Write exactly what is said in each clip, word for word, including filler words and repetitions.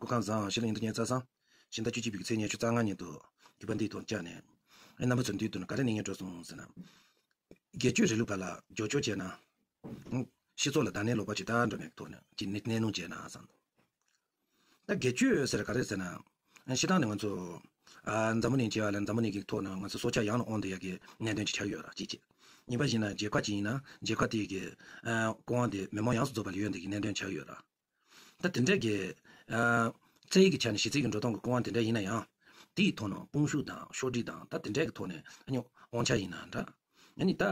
ཁམས་བཟང་། ཕྱི་ལོ་ཉིས་སྟོང་ཉི་ཤུ་རྩ་གསུམ་ཕྱི་ཟླ་བཅུ་གཅིག་པའི་ཚེས་ཉི་ཤུ་རྩ་ལྔ་ཉིན་དུ་རྒྱུད་པ་འདིའི་ཐོག་བཅར་ནས། ཨེ་རྣམ་པ་ཚོ་འདིའི་དོན་ག་རེ་གནས་ངེས་འགྲོ་སོང་ཟེར་ན། སྒེར་གཅོད་རིང་ལུགས་པ་ལ་རྒྱབ་སྐྱོར་བྱས་ན། ཨང་། སྤྱི་ཚོགས་ལ་བརྡ་ལན་ལོག་པ་ཅིག་བཏང་འགྲོ་མེད་ཐོག་ནས་ཅིག་གནས་གནས་སྣུན་བྱས་ན་བསམ། ད་སྒེར་གཅོད་ཟེར་ག་རེ་ཟེར་ན། ཨ་སྤྱིར་བཏང་ནས་ང་ཚོ། ཨ་འཛམ་བུ་གླིང་བྱས་པ་ལ་འཛམ་བུ་གླིང་གི་ཐོག་ནས་ང་ཚོ་སྲོག་ཆགས་ཡང་ནས་དབང་དུ་ཡག་གི་གནད་དོན་ཅིག་ཆགས་ཡོད་ར་གཅིག་བྱས། གཉིས་པ་ཡིན་ན་རྒྱལ་ཁབ་ཅིག་ཡིན་ན་རྒྱལ་ཁབ་དེ་གི་ཨ་སྐུ་དབང་དེ་མི་མང་ཡོངས་སུ་རྫོགས་པ་ལ་ཡོད་འདི་གི་གནད་དོན་ཆགས་ཡོད་ར། ད་དེ་འདྲས་ཀྱི་ཨ་རྩ་བའི་གི་ཆ་ནས་གཞི་རྩའི་གི་འགྲོ་སྟངས་ཀྱི་སྐུ་དབང་དེ་འདྲ་ཡིན་ན་ཡང་། དེའི་ཐོག་ནས་དཔུང་ཤུགས་དང་ཕྱོགས་སྒྲིག་དང་ད་དེ་འདྲས་ཀྱི་ཐོག་ནས་ཨ་ནི་དབང་ཆ་ཡིན་ན་འདྲ། ཨ་ནི་ད།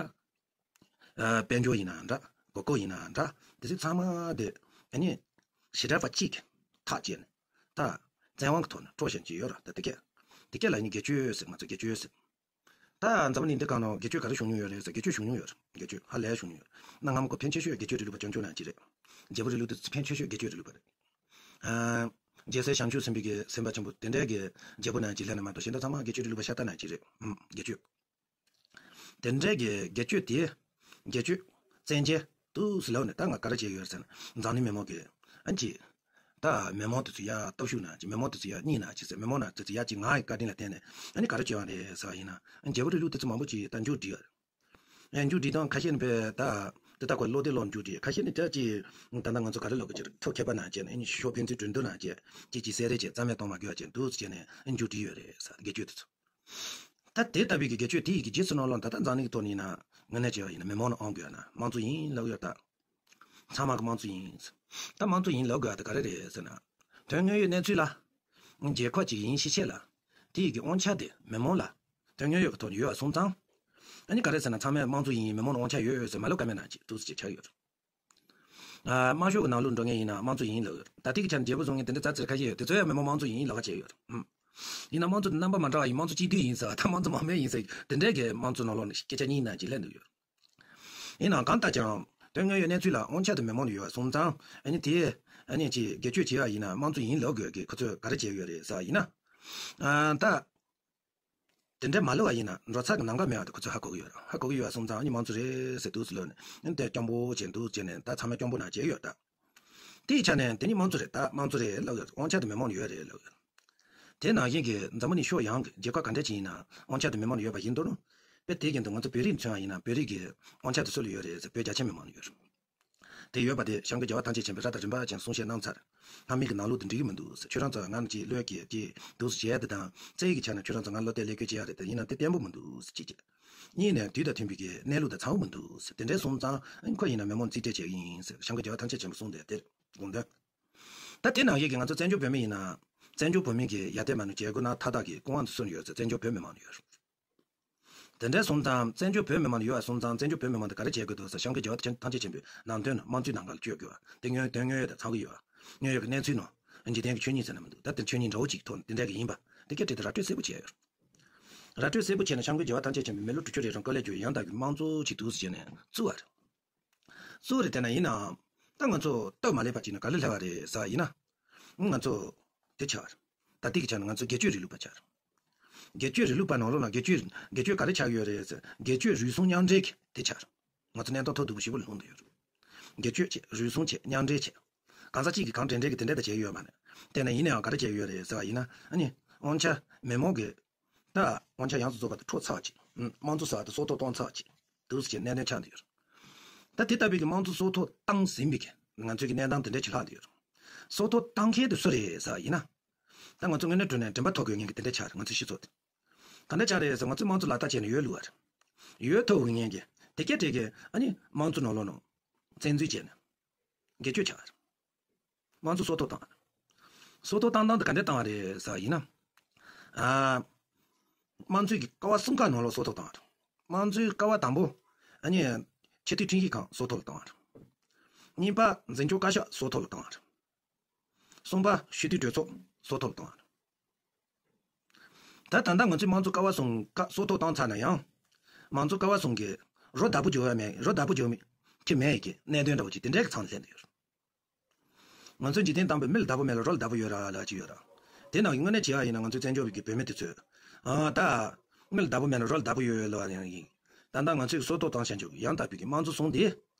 ཨ་དཔལ་འབྱོར་ཡིན་ན་འདྲ། དགོས་མཁོ་ཡིན་ན་འདྲ། དེ་ཚོ་ཚང་མ་དེ་ཨ་ནི་ཞེ་དྲག་པ་གཅིག་གིས་ཐག་བཅད་ནས་ད་བཙན་དབང་གི་ཐོག་ནས་སྤྲོད་བཞིན་གྱི་ཡོད་ར། ད་དེ་གས་དེ་གས་ལ་ནི་སྒེར་གཅོད་ཟེར། ང་ཚོ་སྒེར་གཅོད་ཟེར། ད་འཛམ་གླིང་འདི་སྒང་ནང་སྒེར་གཅོད་ག་རེ་བྱུང་མྱོང་ཡོད་རེད་ཟེར། སྒེར་གཅོད་བྱུང་མྱོང་ཡོད་རེད། སྒེར་གཅོད་ཧ་ལས་བྱུང་མྱོང་ཡོད་རེད། གནའ་སྔ་མོ་གོ་ཕན་ཆེ་ཤོས་སྒེར་གཅོད་རིང་ལུགས་པ་སྐྱོན་བརྗོད་ནང་གཅིག་རེད། རྒྱལ་པོ་རིང་ལུགས་དེ་ཕན་ཆེ་ཤོས་སྒེར་གཅོད་རིང་ལུགས་པ་རེད། ཨ་རྒྱལ་སྲས་བྱང་ཆུབ་སེམས་དཔའི་གི་སེམས་དཔའ་ཆེན་པོ་དེ་འདྲའི་གི་རྒྱལ་པོ་ནང་གཅིག་ལྷན་ནས་མ་གཏོགས་གཞན་དག་ཚང་མ་སྒེར་གཅོད་རིང་ལུགས་པ་ཤ་སྟག་ནང་གཅིག་རེད། ཨུམ། སྒེར་གཅོད། དེ་འདྲའི་གི་སྒེར་གཅོད་དེ། སྒེར་གཅོད། བཙན་རྒྱལ་དུ་སི་ལོ་ནས་ད་ང་ག་རེ་བྱས་ཡོད་ཟེར་ན། འཛམ་གླིང་མི་མང་གི་ཨ་ཅི། ད་མི་མང་དེ་ཚོ་ཡ་སྟོབས་ཤུགས་ན་ཅི། མི་མང་དེ་ཚོ་ཡ་གཉིས་ན་ཅི་ཟེར། མི་མང་ན་དེ་ཚོ་ཡ་ཅི་ང་ཡི་བཀའ་དྲིན་ལ་བརྟེན་ནས་ཨ་ནི་ག་རེ་བྱས་པ་རེད་ཟེར་བ་ཡིན་ན། ཨ་རྒྱལ་པོ་རིང་ལུགས་དེ་ཚོ་མང་པོ་ཅིག་ད་མཇུག་སྒྲིལ་ཡོད་རེད། ཨ་མཇུག་སྒྲིལ་སྟངས་ཁ་ཤས་ནི་བས་ད་དེ་ད་ཁོ་བློ་བདེ་བློ་མཇུག་སྒྲིལ། ཁ་ཤས་ནི་ད་ཅི་ད་ལྟ་ང་ཚོ་ག་རེ་ལབ་དགོས་ཀྱི་རེད། ཐོབ་ཁྱད་པར་ན་ཅི་ནི་ཨ་ནི་ཤོ་ཕན་ཚུན་གྲོས་འདོད་ན་ཅི་ཅི་ཅི་ཟེར་རེད་ཅེས་རྩ་མེད་གཏོང་མ་དགོས་པ་ཅན་འདུག་ཟེར་བྱས་ནས་ཨ་མཇུག་སྒྲིལ་ཡོད་རེད་ཟེར། སྒེར་གཅོད་དེ་ཚོ། ད་དེ་ལྟ་བུའི་གི་སྒེར་གཅོད་དེ་ཡི་གི་རྗེས་སུ་ནོར་ལོང་ད་ལྟ་འཛམ་གླིང་གི་ཐོག་ནས་ཡིན་ན་དངོས་གནས་བྱས་པ་ཡིན་ན་མི་མང་ལ་དབང་དགོས་ན་དམངས་གཙོ་ཡིན་ལབ་ཡོད་ད། ཚང་མ་གི་དམངས་གཙོ་ཡིན། ད་དམངས་གཙོ་ཡིན་ལབ་དགོས་ད་ག་རེ་རེད་ཟེར་ན། དོན་དངོས་ཡོད་གནས་ཚུལ་ལ། རྒྱལ་ཁབ་ཅིག་ཡིན་ཤེས་ཆེད་ལ། དེ་ཡི་གི་དབང་ཆ་དེ་མི་མང་ལ། དོན་དངོས་ཡོད་ཀྱི་ཐོག་ནས་ཡོད་པ་སོང་ཙང་། ཨ་ནི་ག་རེ་ཟེར་ན་ཚང་མས་དམངས་གཙོ་ཡིན། མི་མང་ལ་དབང་ཆ་ཡོད་ཡོད་ཟེར་མ་ལབ་ཀ་མེད་ན་ཅིག་འདུག་ཟེར་ཅིག་ཆགས་ཡོད། ཨ་དམར་ཤོག་གི་ནང་ལོགས་འགྲོ་མཁན་ཡིན་ན་དམངས་གཙོ་ཡིན་ལབ་ཡོད། ད་ལྟའི་གི་ཆ་ནས་རྒྱལ་པོ་བཟུང་མཁན་དེ་འདྲ་རྩ་ཚིར་ཁ་ཤས་ཡོད། དེ་ཚོ་ཡང་མི་མང་དམངས་གཙོ་ཡིན་ལབ་ཁ་བྱས་ཡོད། ཧུམ། ཡིན་ན་དམངས་གཙོ་དེ་རྣམ་པ་མ་འདྲ་བ་ཡིན། དམངས་གཙོ་གཅིག་སྡུད་ཡིན་ཟེར་བ་དང་དམངས་གཙོ་མང་མོས་ཡིན་ཟེར་དེ་འདྲའི་གི་དམངས་གཙོ་ནང་ལོགས་ནས་སྐད་ཆ་གཉིས་ནང་གཅིག་ལྷན་དུ་ཡོད། ཡིན་ནའང་གང་ལྟར་ཀྱང་དོན་དངོས་ཡོད་གནས་ཚུལ་ལ་དབང་ཆ་དེ་མི་མང་ལ་ཡོད་པ་སོང་ཙང་ཨ་ནི་དེ་ཨ་ནི་ཅིག་སྒེར་གཅོད་བྱས་པ་ཡིན་ན་དམངས་གཙོ་ཡིན་ལབ་དགོས་ཀྱི་ཁོ་ཚོས་ག་རེ་བྱས་ཡོད་རེད་ཟེར་བ་ཡིན་ན། ཨ་ད། དེ་འདྲ་མ་ལབ་པ་ཡིན་ན་འགྲོ་ཚགས་ཀྱི་ལམ་ཁ་མེད་པ་དེ་ཁོ་ཚོས་ཧ་གོ་གི་ཡོད་རེད། ཧ་གོ་གི་ཡོད་པ་སོང་ཙང་ཨ་ནི་དམངས་གཙོ་རེད་ཟེར་འདུག་ཟེར་ལབ་ནས་ཨ་ནི་དེ་སྐྱོ་པོ་བྱས་འདུག་བྱས་ནས་ད་ཚང་མས་སྐྱོ་པོ་ན་བྱས་ཡོད་ད། དེའི་ཆ་ནས་དེ་ནི་དམངས་གཙོ་རེད་ད་དམངས་གཙོ་རེད་ལབ་ཡོད། དབང་ཆ་དེ་མི་མང་ལ་ཡོད་རེད་ལབ་ཡོད། དེ་ནང་བཞིན་གྱི་འཛམ་བུ་གླིང་ཕྱོགས་ཡོངས་ཀྱི་རྒྱལ་ཁབ་ག་འདྲ་ཅིག་ཡིན་ན་དབང་ཆ་དེ་མི་མང་ལ་ཡོད་པ་བཞིན་དུ། དཔེ་དེ་བཞིན་དུ་ང་ཚོ་བོད་རིགས་མཚོན་པ་ཡིན་ན་བོད་རིགས་ཀྱི་དབང་ཆ་དེ་སུ་ལ་ཡོད་རེད་ཟེར་བོད་རྒྱ་ཆེ་མི་མང་ལ་ཡོད་རེད། དེ་ཡོད་པ་དེ་སྐྱབས་མགོན་རྒྱལ་བ་ཐམས་ཅད་མཁྱེན་པས་རབ་དང་རིམ་པ་ཅན་གསུང་བཤད་གནང་ཚར། སྔ་མའི་གི་ནང་ལུགས་དེ་འགྲིག་གི་མི་འདུག་ཟེར། ཁྱོད་རང་ཚོ་ང་ནི་ཅིག་བློས་བཀལ་ཅིག་འདུག་ཟེར་བྱས་དེ་དང་རྩ་བའི་གི་ཆ་ནས་ཁྱོད་རང་ཚོ་ང་བློ་གཏད་བློས་བཀལ་བྱེད་ཡ་རེད་དེ་ཡིན་ན་དེ་བརྟན་པོ་མི་འདུག་ཟེར་གཅིག་བྱས། གཉིས་ནས་དུས་དང་མཐུན་པའི་གི་གནས་ལུགས་དང་ཚང་པོ་མི་འདུག་ཟེར། དེ་འདྲའི་སོང་ཙང་ཨ་ནི་ཁོ་ཡིན་ན་མི་མང་རྩིས་སྤྲད་བྱེད་ཀྱི་ཡིན་ཟེར་སྐྱབས་མགོན་རྒྱལ་བ་ཐམས་ཅད་མཁྱེན་པས་གསུངས་ཏེ་དེར་དགོངས་དོན། ད་དེ་ནང་བཞིན་གྱི་ང་ཚོ་བཙན་བྱོལ་བོད་མི་ཡིན་ན། བཙན་བྱོལ་བོད་མི་གི་ཡར་ལྟས་མ་ནུ་བྱེད་དགོས་ན་མཐའ་དག་གི་སྐུ་དབང་དུ་སུ་ནས་ཡོད་ཟེར་བཙན་བྱོལ་བོད་མི་མང་ནས་ཡོད། དེ་འདྲའི་སོང་ཙང་བཙན་བྱོལ་བོད་མི་མང་ནས་ཡོད་པ་སོང་ཙང་བཙན་བྱོལ་བོད་མི་མང་དེ་ག་རེ་བྱེད་དགོས་འདུག་ཟེར་སྐྱབས་མགོན་རྒྱལ་བ་ཐམས་ཅད་མཁྱེན་པའི་ནང་དོན་དམངས་གཙོའི་ནང་ཁུལ་བསྐྱོད་དགོས་པ་དེ་དངོས་དོན་དངོས་ཡོད་དང་ཚང་གི་ཡོད་པ། དངོས་ཡོད་ཀྱི་གནས་ཚུལ་ནང་འཇིག་རྟེན་གྱི་ཆོས་ཉིད་ཟེར་ན་མི་འདུག་ད་དེ་ཆོས་ཉིད་འདྲ་བོ་ཅིག་ཐོག་དེ་འདྲ་གི་ཡིན་པ་དེ་སྐད་བྲིས་ཏེ་ར་སྤྲོད་གསལ་པོ་བྱས་ཡོད། ར་སྤྲོད་གསལ་པོ་བྱས་ནས་སྐྱབས་མགོན་རྒྱལ་བ་ཐམས་ཅད་མཁྱེན་པས་མི་ལོ་དྲུག་ཅུ་རེ་གྲངས་བཀའ་ལས་བསྒྱུར་ཡང་དག་གི་དམངས་གཙོ་ཅིག་འདུག་ཟེར་བྱས་ནས་བཙུགས་པ་རེད། གཙོ་བོ་རེད་དེ་ན་ཡིན་ནའང་། ད་ང་ཚོ་སྟབས་མ་ལེགས་པ་ཅིག་ནི་ག་ལེར་སླེབས་པ་རེད་ཟེར་བ་ཡིན་ན། ང་ཚོ་དེ་ཆགས་རེད། ད་ལྟའི་གི་ཆ་ནས་ང་ཚོ་སྒེར་གཅོད་རིང་ལུགས་པ་ཆགས་རེད། སྒེར་གཅོད་རིང་ལུགས་པ་ནང་ལོགས་ལ་སྒེར་གཅོད་སྒེར་གཅོད་ག་རེ་ཆགས་ཡོད་རེད་ཟེར་སྒེར་གཅོད་རུལ་སུངས་མཉམ་འབྲེལ་གྱི་དེ་ཆགས་རེད། ང་ཚོ་གནས་སྟངས་ཐོག་སྡུག་པོ་ཞེ་པོ་ལ་ལྷུང་བསྡད་ཡོད་རེད། སྒེར་གཅོད་བྱས་རུལ་སུངས་བྱས་མཉམ་འབྲེལ་བྱས། གང་ཟག་གཅིག་གིས་གང་དྲན་དྲན་གྱི་དེ་འདྲ་ད་བྱས་ཡོད་མ་རེད། དེ་ན་ཡིན་ནའང་ག་རེ་བྱས་ཡོད་རེད་ཟེར་བ་ཡིན་ན་ཨ་ནི་དབང་ཆ་མི་མང་གི་ད་དབང་ཆ་ཡོངས་སུ་རྫོགས་པ་དེ་འཕྲོག་ཚར་ཅིག་དམངས་གཙོ་ཟེར་བ་དེ་སྲོག་ཐོག་བཏང་ཚར་ཅིག་འདུག་ཟེར་གྱི་གནད་དོན་ཆགས་བསྡད་ཡོད། ད་དེ་ལྟ་བུའི་གི་དམངས་གཙོ་སྲོག་ཐོག་བཏང་ཟིན་པའི་གི་ང་ཚོའི་གི་གནས་སྟངས་དེ་འདྲ་ཅིག་ལྷག་བསྡད་ཡོད། སྲོག་ཐོག་བཏང་མཁན་དེ་སུ་རེད་ཟེར་བ་ཡིན་ན། ད་ང་ཚོ་དངོས་གནས་དྲང་གནས་དྲན་པ་ཐོབ་དགོས་མཁན་གི་དེ་འདྲ་ཆགས་རེད། ང་ཚོའི་སྤྱི་ཚོགས་དེ་ག་འདྲ་ཆགས་རེད་ཟེར་ང་ཚོའི་དམངས་གཙོ་ལག་བསྟར་བྱས་ནས་ཡོད་ལུགས་པ་རེད། ཡོད་ཐུབ་མཁན་གི་དེ་སྐད་དེ་གི་ཨ་ནི་དམངས་གཙོ་ནང་ལོགས་ནང་བཙན་འཛུལ་བྱས་ནས་སྒེར་གཅོད་ཆགས་རེད། དམངས་གཙོ་སྲོག་ཐོག་བཏང་། སྲོག་ཐོག་བཏང་སྟངས་དེ་ག་འདྲ་བཏང་བ་རེད་ཟེར་བ་ཡིན་ན། ཨ། དམངས་གཙོའི་གི་ཀ་བ་གསུམ་ཀ་ནང་ལོགས་སྲོག་ཐོག་བཏང་བ་རེད། དམངས་གཙོའི་ཀ་བ་དང་པོ། ཨ་ནི། ཆེས་མཐོའི་ཁྲིམས་ཞིབ་ཁང་སྲོག་ཐོག་ལ་བཏང་བ་རེད། གཉིས་པ་འཛིན་སྐྱོང་བཀའ་ཤག་སྲོག་ཐོག་ལ་བཏང་བ་རེད། གསུམ་པ་སྤྱི་འཐུས་གྲོས་ཚོགས་སྲོག་ཐོག་ལ་བཏང་བ་རེད། ད་ད་ལྟ་ང་ཚོས་དམངས་གཙོ་ཀ་བ་གསུམ་ཀ་སྲོག་ཐོག་བཏང་ཚར་ན་ཡང་། དམངས་གཙོ་ཀ་བ་གསུམ་གི་རོ་བདག་པོ་བྱེད་ཡ་མེད། རོ་བདག་པོ་བྱེད་མི་ཐུབ་མེད་ཀྱི་གནད་དོན་འདྲ་བོ་ཅིག་དེ་འདྲའི་གི་མཚམས་སླེབས་བསྡད་ཡོད། ང་ཚོས་འཇིག་རྟེན་དང་པོའི་མི་ལ་བདག་པོ་མེད་ལ་རོ་ལ་བདག་པོ་ཡོད་ར་ལབ་ཀྱི་ཡོད་ར། དེ་ནང་གི་དངོས་གནས་བྱས་པ་ཡིན་ན་ང་ཚོའི་བཙན་བྱོལ་བའི་གི་བོད་མི་དེ་ཚོས། ཨ་ད། མི་ལ་བདག་པོ་མེད་ལ་རོ་ལ་བདག་པོ་ཡོད་ཡོད་ལབ་པ་ཡང་ཡིན། ད་ལྟ་ང་ཚོས་སྲོག་ཐོག་བཏང་བཞག་རྒྱུ་ཡང་དག་པའི་གི་དམངས་གཙོ་བཟུང་སྟེ།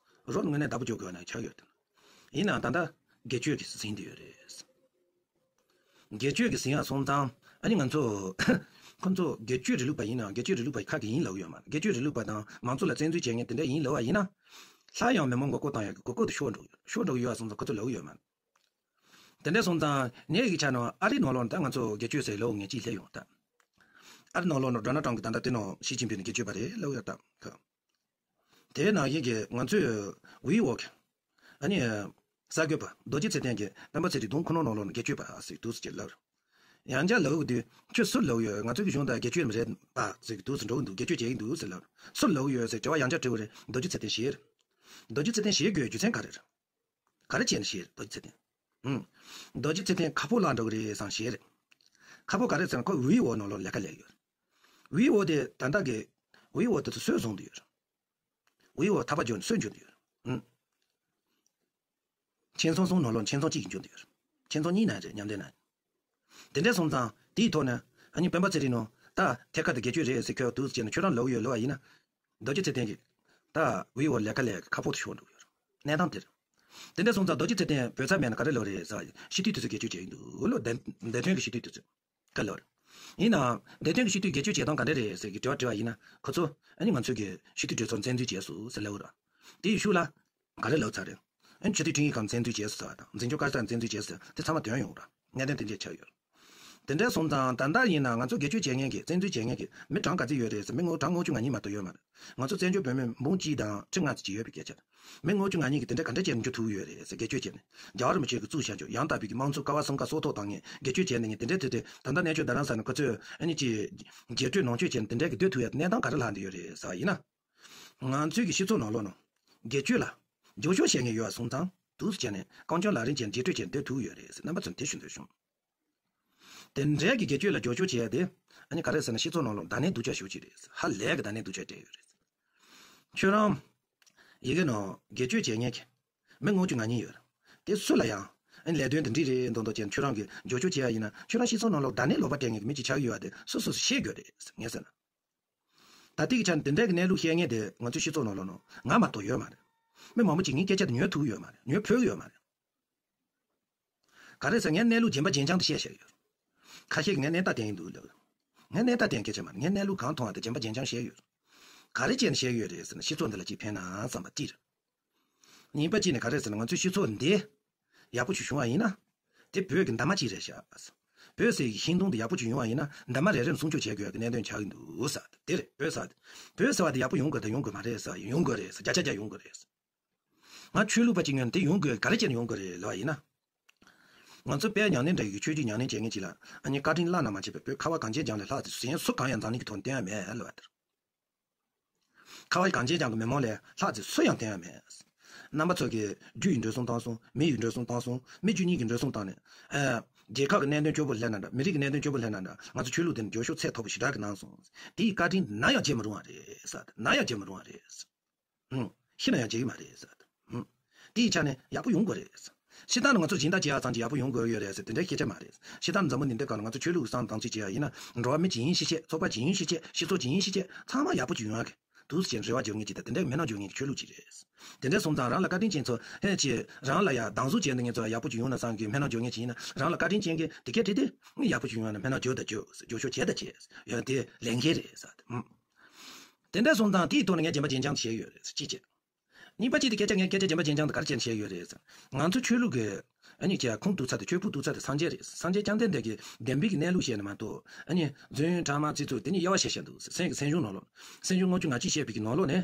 རོ་དངོས་གནས་བདག་པོ་རྒྱག་དགོས་ན་ཆགས་ཡོད་དེ། ཡིན་ནའང་ད་ལྟ་སྒེར་གཅོད་ཀྱིས་ཟིན་བསྡད་ཡོད་རེད། སྒེར་གཅོད་ཀྱི་ཟིན་ཡག་སོང་ཙང་ཨ་ནི་ང་ཚོ་ཁོ་ཚོ་སྒེར་གཅོད་རིང་ལུགས་པ་ཡིན་ན་སྒེར་གཅོད་རིང་ལུགས་པ་ཁག་གི་ཡིན་ལབ་ཡོད་མ་རེད། སྒེར་གཅོད་རིང་ལུགས་པ་དང་མང་གཙོ་ལ་བཙན་འཛུལ་བྱེད་མཁན་དེ་འདྲ་ཡིན་ལབ་པ་ཡིན་ན། སླར་ཡང་མི་མང་མགོ་སྐོར་བཏང་ཡག་གི་མགོ་སྐོར་དུ་ཤོར་འགྲོ་ཤོར་འགྲོ་གི་ཡོད་པ་སོང་ཙང་ཁོ་ཚོ་ལབ་ཡོད་མ་རེད། དེ་འདྲ་སོང་ཙང་ངེད་ཀྱི་ཆ་ནང་ཨ་རིའི་ནང་ལོགས་ནས་ད་ང་ཚོ་སྒེར་གཅོད་ཟེར་ལོ་ངེད་ཅིག་སླེབས་ཡོང་ད། ཨ་རི་ནང་ལོགས་ནས་ཌོ་ནལ་ཊམ་གི་ད་ལྟ་དེ་ནང་ཞི་ཅིན་ཕིང་ནས་སྒེར་གཅོད་པ་རེད་ལབ་ཡོད་ད། དེའི་ནང་བཞིན་གྱི་ང་ཚོས་ཝི་ཝོག་ཨ་ནི་གསར་འགོད་པ་རྡོ་རྗེ་ཚེ་བརྟན་གྱིས་སྤེན་པ་ཚེ་རིང་དུང་ཁོ་ནང་ནང་ལོགས་ནས་སྒེར་གཅོད་པ་ཟེར་འདུག་ཟེར་ལབ། ཡང་བསྐྱར་ལབ་དུས་ཁྱོད་སུར་ལབ་ཡོད། ང་ཚོ་གི་གཞུང་དང་སྒེར་གཅོད་མ་རེད་པ་ཟེར་གྱི་འདུག་ཟེར་འགྲོ་གི་འདུག་སྒེར་གཅོད་བྱེད་ཀྱི་འདུག་ཟེར་ལབ། སུར་ལབ་ཡོད་ཟེར་དྲི་བ་ཡང་བསྐྱར་དྲི་བ་རེད། རྡོ་རྗེ་ཚེ་བརྟན་ཞེས། རྡོ་རྗེ་ཚེ་བརྟན་ཞེས་དགོས་རྒྱུ་མཚན་ག་རེ་རེད། ག་རེ་བྱས་ནས་ཞེས་རྡོ་རྗེ་ཚེ་བརྟན། ཨུམ། རྡོ་རྗེ་ཚེ་བརྟན་ཁ་ཕོ་ལ་འགྲོ་གི་རེད་བསམ་ཞེས་རེད། ཁ་ཕོ་ག་རེ་ཟེར་ན་ཁོ་ཝི་ཝོག་ནང་ལོགས་ལས་ཀ་ལས་ཡོད། ཝི་ཝོག་དེ་ད་ལྟ་གི་ཝི་ཝོག་དེ་ཚོ་སུས་བཟུང་དུ་ཡོད། ཝི་ཝོག་ཐག་པ་བརྒྱབ་ནས་སུས་འཇོན་དུ་ཡོད། ཨུམ། ཁྱིམ་ཚང་གསུམ་ནང་ལོགས་ཁྱིམ་ཚང་གཅིག་གིས་འཇོན་དུ་ཡོད། ཁྱིམ་ཚང་གཉིས་ན་རེད་མཉམ་འབྲེལ་ན། དེ་འདྲ་སོང་ཙང་དེའི་ཐོག་ནས་ཨ་ནི་སྤེན་པ་ཚེ་རིང་ནང་ད་ཐད་ཀར་དུ་སྒེར་གཅོད་རེད་ཟེར་ཁྱོད་འདུག་ཟེར་ནས་ཁྱོད་རང་ལབ་ཡོད་ལབ་པ་ཡིན་ན། རྡོ་རྗེ་ཚེ་བརྟན་གྱིས་ད་ཝི་ཝོག་ལས་ཀ་ལས་ཀྱི་ཁ་ཕོ་དུ་ཤོར་འགྲོ་གི་ཡོད། གནས་སྟངས་དེར། དེ་འདྲ་སོང་ཙང་རྡོ་རྗེ་ཚེ་བརྟན་བོད་ཚབ་མེད་ན་ག་རེ་ལབ་རེད་ཟེར་བ་ཡིན། སྤྱི་འཐུས་དེ་ཚོ་སྒེར་གཅོད་བྱས་ཡིན་འདུག་ལོ། འདས་འདས་དོན་གྱི་སྤྱི་འཐུས་དེ་ཚོ་ག་ལབ་རེད། ཡིན་ནའང་འདས་དོན་གྱི་སྤྱི་འཐུས་སྒེར་གཅོད་བྱེད་སྟངས་ག་འདྲ་རེད་ཟེར་གྱི་དྲི་བ་དྲི་བ་ཡིན་ན་ཁོ་ཚོ་ཨ་ནི་ང་ཚོ་གི་སྤྱི་འཐུས་གྲོས་ཚོགས་བཙན་འཛུལ་བྱས་སོང་ཟེར་ལབ་ར། དེ་ཡི་ཤུགས་ལ་ག་རེ་ལབ་ཚར་རེད། ཨ་ནི་སྤྱི་འཐུས་ཁྲིམས་ཡིག་སྒང་བཙན་འཛུལ་བྱས་སོང་ཟེར་བ་དང་འཛིན་སྐྱོང་བཀའ་ཤག་བཙན་འཛུལ་བྱས་སོང་ཟེར་དེ་ཚང་མ་དོན་ཡོང་ར། གནད་དོན་དེ་འདྲ་ཆགས་ཡོད། དེ་འདྲ་སོང་ཙང་ད་ལྟ་ཡིན་ན་ང་ཚོ་སྒེར་གཅོད་བྱེད་མཁན་གྱི་བཙན་འཛུལ་བྱེད་མཁན་གྱི་མི་གྲངས་ག་ཚོད་ཡོད་རེད་ཟེར། མི་ངོ་གྲངས་ལྔ་བཅུ་ང་གཉིས་མ་གཏོགས་ཡོད་མ་རེད། ང་ཚོ་བཙན་བྱོལ་བོད་མི་འབུམ་གཅིག་དང་ཁྲི་ལྔ་ཙམ་ཅིག་ཡོད་པའི་སྐད་ཆ་རེད། མི་ལྔ་བཅུ་ང་གཉིས་ཀྱིས་དེ་འདྲ་བྱས་ནས་འཇུ་ཐུབ་ཡོད་རེད་ཟེར། སྒེར་གཅོད་བྱས་ནས་རྒྱལ་བ་རིན་པོ་ཆེ་གིས་བཙུགས་བཞག་རྒྱུ་ཡང་དག་པའི་གི་དམངས་གཙོ་ཀ་བ་གསུམ་ཀ་སྲོག་ཐོག་བཏང་མཁན་སྒེར་གཅོད་བྱས་ནས་དེ་འདྲ་དེ་དེ་ད་ལྟ་གནས་ཆུང་རྡ་རམ་ས་ནས་ཁོ་ཚོས་ཨ་ནི་ཅི་རྒྱས་སྤྲོས་ནང་ཆོས་བྱས་ནས་དེ་འདྲ་གི་སྡོད་ཐུབ་ཡ་གནས་སྟངས་ག་རེ་ལྷག་འདི་ཡོད་རེད་ཟེར་བ་ཡིན་ན། ང་ཚོའི་གི་སྤྱི་ཚོགས་ནང་ལོགས་ནང་སྒེར་གཅོད་ལ་རྒྱབ་སྐྱོར་བྱེད་མཁན་ཡོད་པ་སོང་ཙང་འདུག་སེ་བྱས་ནས་རྐང་བཙུགས་ལག་ལེན་བྱས་ནས་རྒྱས་སྤྲོས་བྱས་ནས་སྡོད་ཐུབ་ཡོད་རེད་ཟེར། རྣམ་པ་ཚོར་དེ་ཞུ་འདོད་བྱུང་། དེ་འདྲའི་གི་སྒེར་གཅོད་ལ་རྒྱབ་སྐྱོར་བྱེད་ཡ་དེ་ཨ་ནི་ག་རེ་ཟེར་ན་སྤྱི་ཚོགས་ནང་ལོགས་བརྡ་གནས་སྡུག་ཅག་ཞེ་པོ་ཅིག་རེད་ཟེར། ཧ་ལས་གི་བརྡ་གནས་སྡུག་ཅག་སྤྲད་ཡོད་རེད་ཟེར། ཁྱོད་རང་ཡི་གེ་ནང་སྒེར་གཅོད་བྱེད་མཁན་གྱི་མི་ལྔ་བཅུ་ང་གཉིས་ཡོད་རེད། དེ་སུ་ལ་ཡང་ཨ་ནི་ལས་དོན་དེ་འགྲིག་རེད་མདོག་མདོག་བྱས་ནས་ཁྱོད་རང་གི་རྒྱབ་སྐྱོར་བྱེད་ཡ་ཡིན་ན་ཁྱོད་རང་སྤྱི་ཚོགས་ནང་ལོགས་བརྡ་གནས་ལོག་པ་སྤྲད་མཁན་གྱི་མི་ཅིག་ཆགས་ཀྱི་ཡོད་པ་དེ་སོ་སོ་སོ་ཤེས་དགོས་རེད་ཟེར་ངས་ཟེར་ན། ད་ལྟའི་གི་ཆ་ནས་དེ་འདྲའི་གི་གནས་ལུགས་བཤད་མཁན་དེ་ང་ཚོའི་སྤྱི་ཚོགས་ནང་ལོགས་ནང་ང་མ་གཏོགས་ཡོད་མ་རེད། མི་མང་པོ་ཅིག་ངའི་སྐད་ཆ་དེ་ཉན་ཐུབ་ཡོད་མ་རེད། ཉན་ཕོད་ཡོད་མ་རེད། ག་རེ་ཟེར་ངས་གནས་ལུགས་རྗེན་པ་རྗེན་རྐྱང་དུ་བཤད་བཞག་ཡོད། ཁ་ཤས་ཀྱིས་ངས་གནས་སྟངས་བསྟན་ཡིན་འདུག་ལབ། ངས་གནས་སྟངས་བསྟན་སྐད་ཆ་མ་རེད། ངས་གནས་ལུགས་གང་མཐོང་བ་དེ་རྗེན་པ་རྗེན་རྐྱང་བཤད་ཡོད། ག་རེ་བྱས་ནས་བཤད་ཡོད་རེད་ཟེར་ན་སྤྱི་ཚོགས་འདི་ལ་ཅིག་ཕན་ན་བསམ་པ་གཅིག་རེད། གཉིས་པ་གཅིག་ནི་ག་རེ་ཟེར་ན་ང་ཚོའི་སྤྱི་ཚོགས་འདི་ཡག་པོ་ཞིག་བྱུང་བ་ཡིན་ན། དེ་བོད་ཀྱི་འདབ་མ་གཅིག་རེད་ཤག། བོད་ཟེར་གྱི་ཤིང་སྡོང་འདི་ཡག་པོ་ཅིག་ཡོང་བ་ཡིན་ན་འདབ་མ་རེ་རེ་ནས་སྲུང་སྐྱོབ་བྱེད་དགོས་ཡག་གི་གནད་དོན་ཆགས་ཀྱི་འདུག་ཟེར། དེ་རེད། བོད་ཟེར་བ་དེ་བོད་ཟེར་བ་དེ་ཡག་པོ་ཡོང་དགོས་དང་ཡོང་དགོས་མ་རེད་ཟེར་བ་ཡིན། ཡོང་དགོས་རེད་ཟེར། བརྒྱ་ཆ་བརྒྱ་ཡོང་དགོས་རེད་ཟེར། ང་ཆོས་ལུགས་པ་གཅིག་ཡིན་ན་དེ་ཡོང་དགོས་ག་རེ་བྱས་ནས་ཡོང་དགོས་རེད་ལབ་པ་ཡིན་ན། ང་ཚོ་དཔལ་ཉམས་ལེན་འདྲ་ཡི་ཆོས་བརྒྱུད་ཉམས་ལེན་བྱེད་མཁན་གཅིག་ལ་ཨ་ནི་བཀའ་དྲིན་བླ་ན་མ་མཆིས་པའི་བོད་ཁ་བ་གངས་ཅན་ལྗོངས་ལས་ལྷག་ཙམ་གཞན་སུ་གང་ཡང་འཛམ་གླིང་གི་ཐོག་ནས་བསྟན་ཡ་མེད་ལབ་པ་དེར། ཁ་བ་གངས་ཅན་ལྗོངས་ཀྱི་མི་མང་ལས་ལྷག་ཙམ་སུ་ཡང་བསྟན་ཡ་མེད། རྣམ་པ་ཚོ་གིས་རྒྱུ་ཡི་འགྲོ་སོང་བཏང་སོང་། མི་ཡི་འགྲོ་སོང་བཏང་སོང་། མི་རྒྱུ་གཉིས་ཀྱི་འགྲོ་སོང་བཏང་ནས། ཨ། རྒྱལ་ཁབ་ཀྱི་གནད་དོན་སྐྱོ་པོ་སླེབས་ན་འདྲ། མི་རིགས་ཀྱི་གནད་དོན་སྐྱོ་པོ་སླེབས་ན་འདྲ། ང་ཚོ་ཆོས་ལུགས་དེ་ནི་རྒྱབ་སྐྱོར་ཚད་མཐོ་པོ་ཞེ་དྲག་གི་གནང་སོང་། དེ་ཡི་བཀའ་དྲིན་ནམ་ཡང་བརྗེད་མ་རུང་བ་རེད་ཟེར། ནམ་ཡང་བརྗེད་མ་རུང་བ་རེད། ཧུམ། ཤི་ན་ཡང་བརྗེད་ཀྱི་མ་རེད་ཟེར། ཧུམ། དེ་ཡི་ཆ་ནས་ཡག་པོ་ཡོང་དགོས་རེད། སྤྱིར་བཏང་ནི་ང་ཚོ་སྦྱིན་བདག་བྱེད་ཡག་ཙམ་གྱིས་ཡག་པོ་ཡོང་དགོས་ཡོད་རེད་ཟེར་དེ་འདྲའི་སྐད་ཆ་མ་རེད། སྤྱིར་བཏང་ནི་འཛམ་བུ་གླིང་འདིའི་སྒང་ལ་ང་ཚོ་ཆོས་ལུགས་ཀྱི་བསམ་སྟངས་གཅིག་བྱེད་ཡག་ཡིན་ན་འགྲོ་བ་མི་ཇི་ཡིན་ཤས་ཆེ། ཚོགས་པ་ཇི་ཡིན་ཤས་ཆེ། སྤྱི་ཚོགས་ཇི་ཡིན་ཤས་ཆེ། ཚང་མ་ཡག་པོ་ཅིག་ཡོང་ཡག་གི་འདུག་ཟེར་རེ་བ་རྒྱག་མཁན་ཅིག་དང་དེ་འདྲའི་མི་སྣ་འཇོག་མཁན་གྱི་ཆོས་ལུགས་ཅིག་རེད། དེ་འདྲ་སོང་ཙང་རང་ལ་བཀའ་དྲིན་ཅན་ཚོ་ཧེ་ཅེ་རང་ལ་ཡ་སྡང་ཟུག་བྱས་འདུག་མཁན་ཚོ་ཡག་པོ་ཅིག་ཡོང་ན་བསམ་གྱི་སྨོན་ལམ་འཇོག་མཁན་ཅིག་ཡིན་ན་རང་ལ་བཀའ་དྲིན་ཅན་གྱི་དེ་སྐད་བྲིས་ཏེ་ཡག་པོ་ཅིག་ཡོང་ན་སྨོན་ལམ་འཇོག་དང་འཇོག་འཇོག་ཤོག་བྱས་དང་བྱས་ཡང་དེ་ལས་འགན་རེད་ཟེར། ཧུམ། དེ་འདྲ་སོང་ཙང་དེའི་ཐོག་ནས་ངས་རྗེན་པ་རྗེན་རྐྱང་བྱས་ཡོད་རེད་ཅི་བྱེད། གཉིས་པ་གཅིག་དེ་སྐད་ཆ་ངས་སྐད་ཆ་རྗེན་པ་རྗེན་རྐྱང་དེ་ག་རེ་བྱས་ནས་བཤད་ཡོད་རེད་ཟེར། ང་ཚོ་ཆོས་ལུགས་ཀྱི་ཨ་ནི་ཀྱ་ཁུངས་གཏུགས་ཚར་དེ་ཆོས་ཕུགས་གཏུགས་ཚར་དེ་སངས་རྒྱས་རེད། སངས་རྒྱས་བཅོམ་ལྡན་འདས་ཀྱིས་བདེན་པའི་གི་གནས་ལུགས་བཤད་ནི་མ་གཏོགས་ཨ་ནི་རྫུན་ཕྲ་མ་ཚིག་རྩུབ་དེ་ནི་དབྱེ་བ་བཤད་བཤད་འདུག་ཟེར། སེམས་ཀྱི་སེམས་བྱུང་ནང་ལོགས་སེམས་བྱུང་ལྔ་བཅུ་ང་གཅིག་བཤད་པའི་གི་ནང་ལོགས་ནས་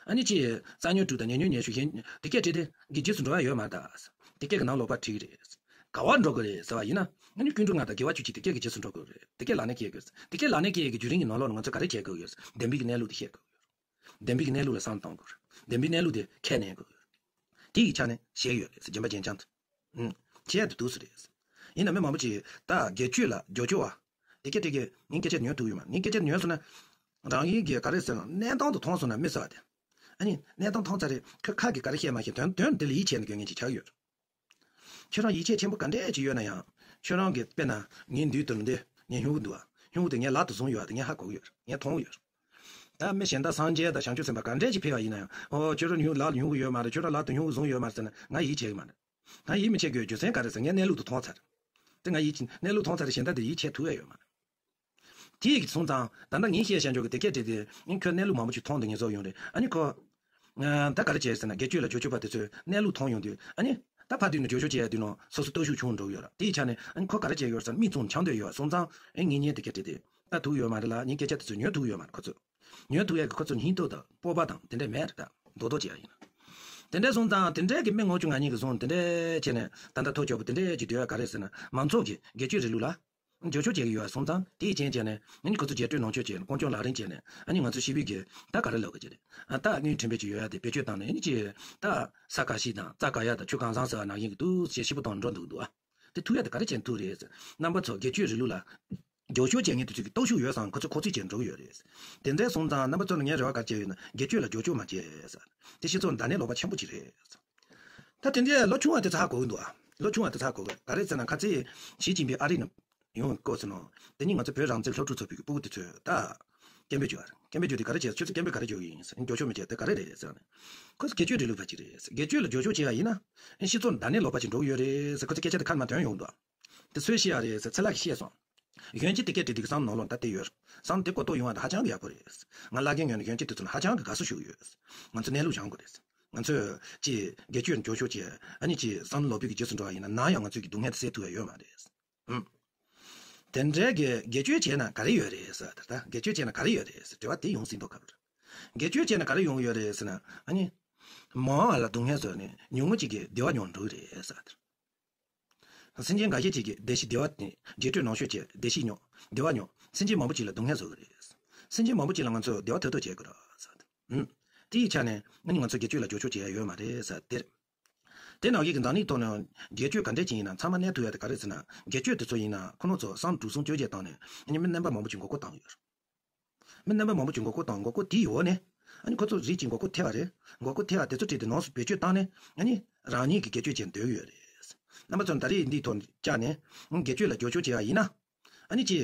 ཨ་ནི་ཅི་རྩ་ཉོན་དྲུག་དང་ཉེ་ཉོན་ཉེ་ཤོས་གཞན་དེ་སྐད་བྲིས་དེ་གི་རྗེས་སུ་འགྲོ་ཡ་ཡོད་མ་རེད་ད། དེ་སྐད་ཀྱི་ནང་ལོགས་པ་བྲིས་རེད། ག་བར་འགྲོ་དགོས་རེད་ཟེར་བ་ཡིན་ན་ཨ་ནི་ཀུན་འགྲོ་ལྔ་དང་དགེ་བ་བཅུ་གཅིག་དེ་སྐད་ཀྱི་རྗེས་སུ་འགྲོ་དགོས་རེད། དེ་སྐད་ལག་ལེན་འཁེལ་དགོས། དེ་སྐད་ལག་ལེན་འཁེལ་ཡ་གི་བརྒྱུད་རིམ་གྱི་ནང་ལོགས་ནས་ང་ཚོ་ག་རེ་བྱེད་དགོས་ཡོད། བདེན་པའི་གི་གནས་ལུགས་དེ་བཤད་དགོས། བདེན་པའི་གནས་ལུགས་ལ་བསམ་བཏང་དགོས། བདེན་པའི་གནས་ལུགས་དེ་ཁས་ལེན་དགོས། དེ་ཡི་ཆ་ནས་བཤད་ཡོད་རེད་ཟེར། རྗེན་པ་རྗེན་རྐྱང་དུ། ཨུམ། བཤད་དུ་འདུག་སེ་རེད། ཡིན་ན་མི་མང་པོ་ཅིག་ད་སྒེར་གཅོད་ལ་རྒྱབ་སྐྱོར་བ། དེ་སྐད་དེ་གི་ངའི་སྐད་ཆ་ཉོན་ཐུབ་ཡོད་མ་རེད། ངའི་སྐད་ཆ་ཉོན་སོང་ན། རང་ཡིན་གྱི་ག་རེ་ཟེར་ན་གནས་སྟངས་དུ་མཐོང་སོང་ན་མི་ཟེར་བ་དེ། ཨ་ནི་གནས་སྟངས་མཐོང་ཚར་རེད། ཁ་ཁ་གི་ག་རེ་བཤད་མ་ཤེས། དོན་དོན་དེ་ལ་ཡིད་ཆེས་ནས་དགོས་ངེས་ཅིག་ཆགས་ཡོད། ཁྱོད་རང་ཡིད་ཆེས་ཆེན་པོ་ག་འདྲས་ཅིག་ཡོད་ན་ཡང་། ཁྱོད་རང་གི་དཔེར་ན་ངའི་མདུན་དུ་འདི་ངའི་སྨྱུ་གུ་འདུག་ཨ། སྨྱུ་གུ་དེ་ངས་ལག་ཏུ་བཟུང་ཡོད་ཨ། དེ་ངས་ཧ་གོ་གི་ཡོད། ངས་མཐོང་གི་ཡོད། ད་མི་གཞན་དག་སངས་རྒྱས་དང་བྱང་ཆུབ་སེམས་དཔའ་ག་འདྲས་ཅིག་ཕེབས་པ་ཡིན་ན་ཡང་། ཨོ་ཁྱོད་རང་སྨྱུ་ལག་ལ་སྨྱུ་གུ་ཡོད་མ་རེད། ཁྱོད་རང་ལག་ཏུ་སྨྱུ་གུ་བཟུང་ཡོད་མ་རེད་ཟེར་ན་ང་ཡིད་ཆེས་གི་མ་རེད། ང་ཡིད་མི་ཆེས་གི་རྒྱུ་མཚན་ག་རེ་ཟེར་ངས་གནས་ལུགས་དེ་མཐོང་ཚར། དེ་ང་ཡིད་ཆེས་གནས་ལུགས་མཐོང་ཚར་རེད། གཞན་དག་དེ་ཡིད་ཆེས་ཐུབ་ཡ་ཡོད་མ་རེད། དེ་ཡིག་སོང་ཙང་ད་ལྟ་ངས་བཤད་བྱ་འཇོག་གི་དེ་སྐད་བྲིས་ཏེ་ཨིན་ཁོས་གནས་ལུགས་མང་པོ་ཅིག་མཐོང་དེ་ངེས་བཟོ་ཡོང་རེད། ཨ་ནི་ཁོ། ད་ག་རེ་བྱས་ཟེར་ན་དགེ་ཆོས་ལ་ཇོ་ཆོས་པ་དེ་ཚོས་གནས་ལུགས་མཐོང་ཡོང་དུས་ཨ་ནི། ད་ཕ་དུས་ནས་ཇོ་ཆོས་བྱས་ཡ་དུས་ནང་སོ་སོ་སྟོབས་ཤུགས་ཆུང་འགྲོ་གི་ཡོད་ར། དེའི་ཆ་ནས་ཨ་ནི་ཁོ་ག་རེ་བྱས་ཡོད་ཟེར་ན་མིག་བཙུམ་འཆང་འདོད་ཡོད་སོང་ཙང་ཨེ་ངས་ཉན་དེ་སྐད་བྲིས་ཏེ། ད་ཐུག་ཡོད་མ་རེད་ལ་ངས་སྐད་ཆ་དེ་ཚོ་ཉན་ཐུབ་ཡོད་མ་རེད་ཁོ་ཚོས། ཉན་ཐུབ་ཡ་གི་ཁོ་ཚོ་སྙིང་སྟོབས་དང་སྤོབས་པ་དང་དེ་འདྲས་མེད་རེད་ད། རྡོག་རྡོག་བྱེད་ཡ་ཡིན། དེ་འདྲས་སོང་ཙང་དེ་འདྲས་ཀྱི་མི་ངོ་བཅུ་ང་གཉིས་ཀྱི་བཟུང་དེ་འདྲས་བྱས་ནས་ད་ལྟ་ཐོ་ཅོག་པོ་དེ་འདྲས་ཀྱི་འདོད་ཡ་ག་རེ་ཟེར་ན་མང་ཚོགས་ཀྱི་དགེ་ཆོས་རིང་ལུགས་ལ། འགྱོད་བཤགས་བྱེད་ཀྱི་ཡོད་སོང་ཙང་དེའི་རྐྱེན་བྱས་ནས་ཨ་ནི་ཁོ་ཚོ་རྒྱས་སྤྲོས་ནང་བཤད་བྱས་ནས་ཀོང་ཀྱོག་ལག་ལེན་བྱས་ནས་ཨ་ནི་ང་ཚོ་ཤི་བའི་གི་ད་ག་རེ་ལབ་གི་ཅི་རེད། ཨ་ད་དངུལ་དྲན་པའི་ཅི་ཡོད་ཡ་དེ་བེད་སྤྱོད་བཏང་ནས་ཨ་ནི་ཅི་ད་ས་ག་ཤི་དང་རྩྭ་ག་ཡ་དང་ཆུ་གང་བཟང་ཟེར་བ་ནང་བཞིན་གི་འདུག་ཅེས་ཤི་བོ་དང་འགྲོ་འདུག་འདུག་ཨ། དེ་ཐུག་ཡ་དེ་ག་རེ་བྱས་ཐུག་རེད་ཟེར། རྣམ་པ་ཚོ་དགེ་ཆོས་རིང་ལུགས་ལ་འགྱོད་བཤགས་བྱེད་མཁན་དེ་ཚོ་གི་སྟོབས་ཤུགས་ཡོད་ཙང་ཁོ་ཚོ་ཁོ་ཚོས་བྱས་འགྲོ་གི་ཡོད་རེད། དེ་འདྲས་སོང་ཙང་རྣམ་པ་ཚོ་ལ་ངས་རེ་བ་ག་རེ་བྱས་ཡོད་ན་དགེ་ཆོས་ལ་འགྱོད་བཤགས་མ་བྱེད་ཟེར། དེ་སྤྱི་ཚོགས་འདྲ་གནས་ལོག་པ་ཆེན་པོ་ཅིག་རེད་ཟེར། ད་དེ་འདྲའི་ལོ་ཆུང་བ་དེ་ཚོ་ཧ་གོ་གི་འདུག་ཨ། ལོ་ཆུང་བ་དེ་ཚོ་ཧ་གོ་གི། ག་རེ་ཟེར་ན་ཁ་ཚེ་ཞི་ཅིན་ཕིང་ཨ་རི་ནས་ཡོང་བའི་སྐབས་སུ་ནོ། དེ་ཉིན་ང་ཚོ་བོད་རང་བཙན་སློབ་ཕྲུག་ཚོགས་པའི་སྤུ་གུ་དེ་ཚོས་ད་སྐད་འབོད་བྱོས་ཨ། སྐད་འབོད་བྱོས་དེ་ག་རེ་བྱས། ཁྱོད་ཚོ་སྐད་འབོད་ག་རེ་བྱོས་ཡིན་ཟེར། འགྱོད་བཤགས་མི་བྱེད་དེ་ག་རེ་རེད་ཟེར་ནས། ཁོ་ཚོ་དགེ་ཆོས་རིང་ལུགས་པ་ཅིག་རེད་ཟེར། དགེ་ཆོས་ལ་འགྱོད་བཤགས་བྱས་པ་ཡིན་ན་སྤྱི་ཚོགས་འདྲ་གནས་ལོག་པ་ཅིག་འགྲོ་གི་ཡོད་རེད་ཟེར། ཁོ་ཚོ་སྐད་ཆ་དེ་ཁ་ནས་མར་ཐོན་ཡོང་འདུག་ཨ། དེ་སུས་བཤད་ཡ་རེད་ཟེར་ཚེ་ལྷ་གིས་བཤད་སོང་། གཞོན་སྐྱེས་དེ་སྐད་བྲིས་དེ་གི་བསམ་ནང་ལོགས་ད་བལྟས་ཡོད། བསམ་དེ་གོ་རྟོགས་ཡོང་བ་དེ་ཧ་ཅང་གི་ཡག་པོ་རེད། ང་བླ་རྒན་ངོས་ནས་གཞོན་སྐྱེས་དེ་ཚོ་ལ་ཧ་ཅང་གི་དགའ་བསུ་ཞུ་གི་ཡོད། ང་ཚོ་གནས་ལུགས་སྦྱང་དགོས་རེད། ང་ཚོས་ཅིག་དགེ་ཆོས་འགྱོད་བཤགས་བྱས་ཨ་ནི་ཅིག་བསམ་ལོག་པའི་གི་རྗེས་སུ་འགྲོ་བ་ཡིན་ན་ནམ་ཡང་ང་ཚོའི་གི་སྡུག་བསྔལ་དེ་སེལ་ཐུབ་ཡ་ཡོད་མ་རེད། ཧུམ། དེ་འདྲའི་གི་དགེ་ཆོས་བྱས་ན་ག་རེ་ཡོད་རེད་ཟེར། ད་ལྟ་དགེ་ཆོས་བྱས་ན་ག་རེ་ཡོད་རེད་ཟེར་དྲི་བ་དེ་ཡོང་སྲིད་མདོག་ཁ་པོ་རེད། དགེ་ཆོས་བྱས་ན་ག་རེ་ཡོང་གི་ཡོད་རེད་ཟེར་ན་ཨ་ནི། མང་བ་ལ་སྡུག་བསྔལ་བཟོས་ནས་ཉུང་ངུ་ཅིག་གིས་བདེ་བ་མྱོང་འགྲོ་གི་རེད་ཟེར། སེམས་ཅན་འགའ་ཤས་ཅིག་གིས་བདེ་སྐྱིད་བདེ་བ་དེ་རྗེས་སྤྲོད་ནང་ཤོད་བྱས་བདེ་སྐྱིད་མྱོང་བདེ་བ་མྱོང་། སེམས་ཅན་མང་པོ་ཅིག་ལ་སྡུག་བསྔལ་བཟོ་གི་རེད། སེམས་ཅན་མང་པོ་ཅིག་ལ་ང་ཚོས་བདེ་བ་ཐོབ་ཐབས་བྱེད་དགོས་རེད་ཟེར། ཨུམ། དེའི་ཆ་ནས་ང་ནི་ང་ཚོ་དགེ་ཆོས་ལ་འགྱོད་བཤགས་བྱེད་ཡ་ཡོད་མ་རེད་ཟེར་དེ་རེད། དེ་ནང་བཞིན་གྱི་འཛམ་གླིང་ཐོག་ནས་དགེ་ཆོས་ག་འདྲས་ཅིག་ཡིན་ན་ཚང་མ་གནས་ཐུབ་ཡ་དེ་ག་རེ་ཟེར་ན་དགེ་ཆོས་དེ་ཚོ་ཡིན་ན་ཁོ་རང་ཚོ་བསམ་གྲུ་གསུམ་བཅོ་བརྒྱད་བཏང་ནས་ཨ་ནི་མི་རྣམ་པ་མང་པོ་ཅིག་མགོ་སྐོར་བཏང་ཡོད་རེད། མི་རྣམ་པ་མང་པོ་ཅིག་མགོ་སྐོར་བཏང་མགོ་སྐོར་དེའི་འོག་ནས་ཨ་ནི་ཁོ་ཚོ་རིགས་ཅིག་མགོ་སྐོར་ཐེབས་པ་རེད། མགོ་སྐོར་ཐེབས་པ་དེ་ཚོ་ཁྲིད་དེ་ནང་སུ་བེད་སྤྱོད་བཏང་ནས་ཨ་ནི་རང་ཉིད་ཀྱི་དགེ་ཆོས་བྱེད་འདོད་ཡོད་རེད། རྣམ་པ་ཚོ་ད་རེས་འདིའི་ཐོག་བཅར་ནས་དགེ་ཆོས་ལ་འགྱོད་བཤགས་བྱས་པ་ཡིན་ན་ཨ་ནི་ཅི།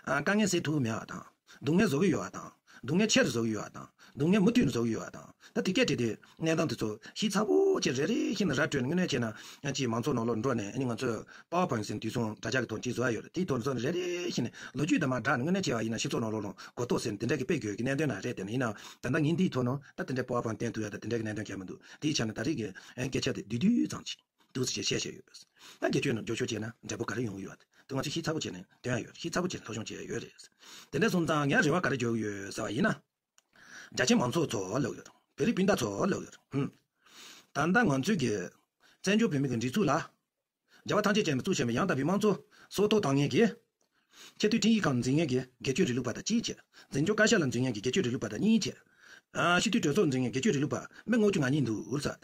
དཀའ་ངལ་སེལ་ཐུབ་མེད་པ་དང་། སྡུག་བསྔལ་བཟོ་གི་ཡོད་པ་དང་། སྡུག་བསྔལ་ཆེ་རུ་བཟོ་གི་ཡོད་པ་དང་། སྡུག་བསྔལ་མུ་མཐུད་ནས་བཟོ་གི་ཡོད་པ་དང་། ད་དེ་སྐད་བྲིས་ཏེ་གནས་སྟངས་དེ་ཚོ་ཤེས་ཚ་པོ་ཅིག་རེ་རེ་བཞིན་ར་སྤྲོད་ནས་དངོས་གནས་བྱས་ན་ཅིག་མང་ཚོགས་ནང་ལོགས་འགྲོ་ནས་ཨ་ནི་ང་ཚོས་པ་ཝར་པོའིན་ཟེར་དུས་གསུང་དྲ་རྒྱ་གི་ཐོག་ཅིག་བཟོ་ཡ་ཡོད་རེད། དེའི་ཐོག་ནས་བཟོ་ནས་རེ་རེ་བཞིན་ལོ་རྒྱུས་དང་མ་སྦྲགས་ནས་དངོས་གནས་བྱས་པ་ཡིན་ན་སྤྱི་ཚོགས་ནང་ལོགས་ལ་གོ་རྟོགས་ཟེར་ནས་དེ་འདྲ་གི་དཔེ་དགོས་ཀྱི་གནད་དོན་ན་རེད། དེ་ནས་ཡིན་ན་ད་ལྟ་ངས་འདིའི་ཐོག་ནས་ད་དེ་འདྲའི་པ་ཝར་པོའིན་བསྟན་ཐུབ་ཡ་ད་དེ་འདྲ་གི་གནད་དོན་གལ་མི་འདུག་དེའི་ཆ་ནས་ད་རེས་ཀྱི་སྐད་ཆ་དེ་བསྡུས་བསྡུས་ཙམ་ཅིག་འདུག་སེ་བཤད་བཤད་ཡོད། ད་དགེ་ཆོས་ནང་འགྱོད་བཤགས་བྱས་ན་འབྲས་བུ་ག་རེ་ཡོང་གི་ཡོད་དེ་ང་ཚོས་ཤེས་ཚ་པོ་བྱས་ནས་སྟོན་ཡ་ཡོད། ཤེས་ཚ་པོ་བྱས་ནས་སློབ་སྦྱོང་བྱེད་ཡ་ཡོད་རེད། དེ་འདྲ་སོང་ཙང་ངས་རེ་བ་ག་རེ་བྱེད་ཀྱི་ཡོད་ཟེར་བ་ཡིན་ན། རྒྱ་ཆེ་མང་ཚོགས་ཚོ་ལབ་ཡོད། བོད་རིགས་སྤུན་ཟླ་ཚོ་ལབ་ཡོད། ཧུམ། ད་ལྟ་ང་ཚོས་ཀྱི་བཙན་བྱོལ་བོད་མི་གི་སྒྲིག་འཛུགས་ལ། རྒྱལ་བ་ཐམས་ཅད་མཁྱེན་པས་གཙོ་བྱས་པའི་ཡང་དག་པའི་དམངས་གཙོ་སྲོག་ཐོག་བཏང་མཁན་གྱི། ཆེས་མཐོའི་ཁྲིམས་ཡིག་ཁང་འཛིན་མཁན་གྱི་དགེ་ཆོས་རིང་ལུགས་པ་དང་གཅིག་བྱས། འཛིན་སྐྱོང་བཀའ་ཤག་ལ་འཛིན་མཁན་གྱི་དགེ་ཆོས་རིང་ལུགས་པ་དང་གཉིས་བྱས། ཨ་སྤྱི་འཐུས་གྲོས་ཚོགས་འཛིན་མཁན་དགེ་ཆོས་རིང་ལུགས་པ་མི་ལྔ་བཅུ་ང་གཉིས་འདུག་ཟེར།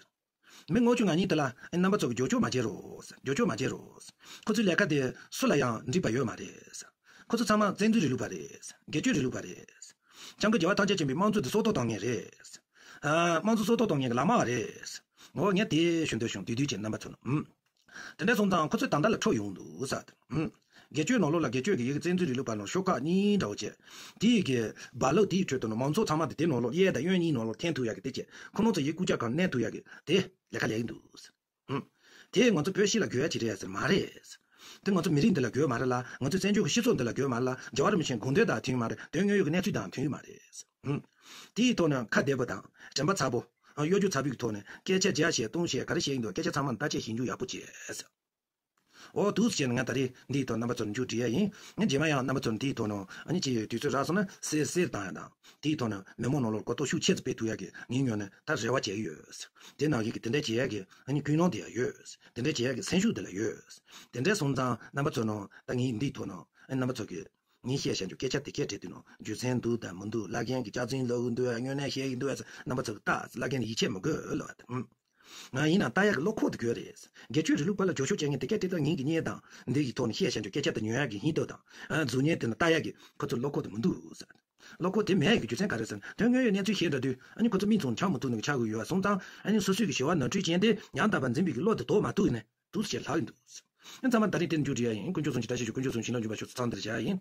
མི་ལྔ་བཅུ་ང་གཉིས་དེ་ལ་རྣམ་པ་ཚོ་གིས་འགྱོད་བཤགས་མ་བྱེད་རོགས། འགྱོད་བཤགས་མ་བྱེད་རོགས། ཁོ་ཚོའི་ལས་ཀ་དེ་སུ་ལ་ཡང་འགྲིག་པ་ཡོད་མ་རེད། ཁོ་ཚོ་ཚང་མ་བཙན་འཛུལ་རིང་ལུགས་པ་རེད། དགེ་ཆོས་རིང་ལུགས་པ་རེད། སྐྱབས་མགོན་རྒྱལ་བ་ཐམས་ཅད་མཁྱེན་པའི་དམངས་གཙོ་དེ་སྲོག་ཐོག་བཏང་མཁན་རེད། ཨ་དམངས་གཙོ་སྲོག་ཐོག་བཏང་མཁན་གྱི་ལག་དམར་བ་རེད། འོ་ངས་དེ་ཞུ་འདོད་བྱུང་། དུས་དུས་ཀྱི་རྣམ་པ་ཚོ་ནི། ཨུམ། དེ་འདྲ་སོང་ཙང་ཁོ་ཚོས་ད་ལྟ་ལ་འཕྲོ་ཡོང་འདུག་ཟེར། ཨུམ། དགེ་ཆོས་ནང་ལོགས་ལ་དགེ་ཆོས་ཀྱི་ཡི་གེ་བཙན་འཛུལ་རིང་ལུགས་པ་ནང་ཤོག་ཁག་གཉིས་འདྲ་བོ་བྱས། དེ་ཡི་གེ་རྦ་རླབས་དེའི་ཁྲོད་དུ་ནི་མང་ཚོགས་ཚང་མ་དེ་དེ་ནང་ལོགས་གཡས་དང་གཡོན་གཉིས་ནང་ལོགས་འཐེན་ཐུབ་ཡ་གི་དེ་བྱས། ཁོ་རང་ཚོ་ཡི་རྐུབ་བཀྱག་སྒང་མནན་ཐུབ་ཡ་གི་དེ་ལས་ཀ་ལས་ཀྱི་འདུག་ཟེར། ཨུམ། དེ་ང་ཚོ་བོད་སྤྱི་ལ་དགོས་ཡ་ཅིག་རེད་ཟེར་མ་རེད། དེ་ང་ཚོ་མི་རིགས་འདི་ལ་དགོས་མ་རེད་ལ། ང་ཚོ་བཙན་བྱོལ་གྱི་སྤྱི་ཚོགས་འདི་ལ་དགོས་མ་རེད་ལ། རྒྱལ་བ་རིན་པོ་ཆེའི་དགོངས་དོན་དང་མཐུན་མ་རེད། དོན་དངོས་ཡོད་ཀྱི་གནས་ཚུལ་དང་མཐུན་མ་རེད། ཨུམ། དེའི་ཐོག་ནས་ཁ་བདེ་པོ་དང་དྲན་པ་ཚ་པོ། གཡོ་སྒྱུ་ཚ་པོའི་ཐོག་ནས་སྐད་ཆ་བརྒྱ་བཤད་སྟོང་བཤད་ག་རེ་བཤད་ཀྱི་འདུག་སྐད་ཆ་ཚང་མ་བརྟག་དཔྱད་ཞིབ་འཇུག་ཡག་པོ་བྱས། འོ་འདུག་སེ་བྱས་ནས་ང་ད་རེས་འདིའི་ཐོག་རྣམ་པ་ཚོར་མཇུག་སྒྲིལ་ཡ་ཡིན། ངས་རྗེས་མ་ཡང་རྣམ་པ་ཚོར་འདིའི་ཐོག་ནས་ཨ་ནི་ཅིག་དུས་ཚོད་རག་སོང་ན་གསལ་གསལ་བཏང་ཡ་དང་། དེའི་ཐོག་ནས་མི་མང་ནང་ལོགས་གོ་རྟོགས་ཤུགས་ཆེ་ཙམ་སྤེལ་ཐུབ་ཡ་གི་ངའི་ངོས་ནས་ད་རེ་བ་བྱེད་ཀྱི་ཡོད། དེ་ནང་བཞིན་གྱི་དེ་འདྲ་བྱེད་ཡ་གི་ཨ་ནི་ཀུན་སློང་དེ་ཡང་ཡོད། དེ་འདྲ་བྱེད་ཡ་གི་སེམས་ཤུགས་དེ་ལ་ཡོད། དེ་འདྲ་སོང་ཙང་རྣམ་པ་ཚོ་ནང་ད་ངའི་འདིའི་ཐོག་ནས་ཨ་ནི་རྣམ་པ་ཚོ་གི་ངས་བཤད་བྱ་འཇོག་སྐད་ཆ་དེ་སྐད་བྲིས་དུས་ནང་རྒྱུ་མཚན་འདུག་དང་མི་འདུག་བླ་རྒན་གྱི་སྐྱག་རྫུན་ལབ་ཀྱི་འདུག་དངོས་གནས་བཤད་ཀྱི་འདུག་བླ་རྒན་ལ་ཡིད་ཆེས་མི་དགོས་ལབ་པ་དང་། ང་ཡིན་ན་ལྟ་ཡག་གི་བློ་ཁོག་དེ་དགོས་རེད། དགེ་ཆོས་རིང་ལུགས་པ་ལ་འགྱོད་བཤགས་བྱེད་མཁན་དེ་སྐད་དེ་ལྟར་ངེད་ཀྱི་གཉེན་དང་འདི་གི་ཐོག་ནས་བཤད་བྱ་འཇོག་སྐད་ཆ་དེ་ཉན་ཡག་གི་སྙིང་སྟོབས་དང་། ཨ་གཟུགས་བརྙན་དེ་ན་ལྟ་ཡག་གི་ཁོ་ཚོ་བློ་ཁོག་དེ་མི་འདུག་ཟེར། བློ་ཁོག་དེ་མེད་ཡག་གི་རྒྱུ་མཚན་ག་རེ་ཟེར་ན་དོན་དངོས་ཡོད་གནས་ཚུལ་ཤེས་འགྲོ་དུས་ཨ་ནི་ཁོ་ཚོ་མིག་བཙུམ་འཆང་མི་ཐུབ་ནས་ཆགས་ཀྱི་ཡོད་པ་སོང་ཙང་ཨ་ནི་སོ་སོའི་གི་ཞི་བ་ནོར་འཁྲུལ་ཅན་དེ་ཡང་དག་པར་འཛིན་པའི་གི་བློ་དེ་ལྡོག་མ་ཐུབ་ནས་འདུག་ཟེར་ལྷག་གི་འདུག་ཟེར། ཨ་ཚང་མ་ད་རེས་དེ་མཇུག་སྒྲིལ་ཡ་ཡིན། དཀོན་མཆོག་གསུམ་གྱི་བཀྲ་ཤིས་ཤོག་དཀོན་མཆོག་གསུམ་བྱིན་རླབས་འཇུག་པར་ཤོག་ཚང་འདིར་བཞག་ཡ་ཡིན།